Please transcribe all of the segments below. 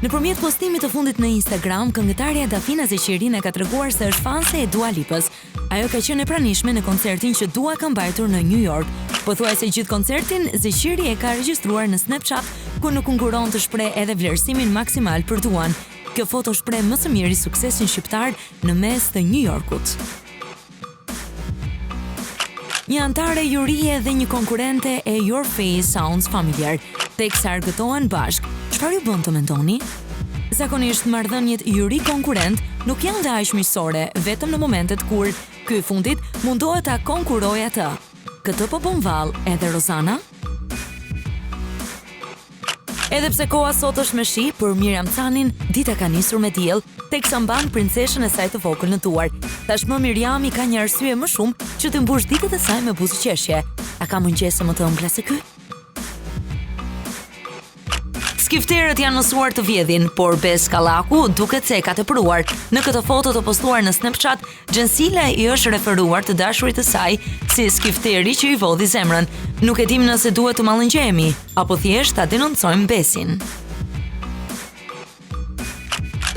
Nëpërmjet postimit të fundit në Instagram, këngëtarja Dafina Zeqiri na ka treguar se është fanse e Dua Lipës. Ajo ka qenë e pranishme në koncertin që Dua ka mbajtur në New York. Pothuajse gjithë koncertin, Zeqiri e ka regjistruar në Snapchat, ku nuk nguron të shprehë edhe vlerësimin maksimal për Duan. Kjo foto shpreh më së miri suksesin shqiptar në mes të New Yorkut. Një anëtare jurie dhe një konkurrente e Your Face Sounds Familiar, teksa argëtohen bashkë, çfarë ju bën të mendoni? Zakonisht marrëdhëniet juri-konkurrent nuk janë dhe aq miqësore, vetëm në momentet kur ky i fundit mundohet ta konkurrojë atë. Këtë po bën vallë edhe Rozana? Edhe pse koha sot është me shi, për Miriam Canin, dita ka nisur me diell, teksa mban princeshën e saj të vogël në duar. Tashmë Miriami ka një arsye më shumë që t'i mbushë ditët e saj me buzëqeshje. A ka mëngjese më të ëmbla se ky? Skifterët janë mësuar të vjedhin, por Bes Kallaku duket se e ka tepruar. Në këtë foto të postuar në Snapchat, Xhensila i është referuar të dashurit të saj si skifteri që i vodhi zemrën. Nuk e dimë nëse duhet të mallëngjehemi, apo thjesht ta denoncojmë Besin.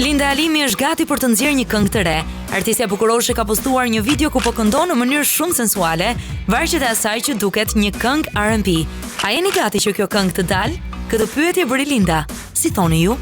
Linda Alimi është gati për të nxjerrë një këngë të re. Artistja bukuroshe ka postuar një video ku po këndon në mënyrë shumë sensuale vargjet e asaj që duket një këngë R&B. A jeni gati që kjo këngë të dalë? Këtë pyetje bëri Linda. Si thoni ju?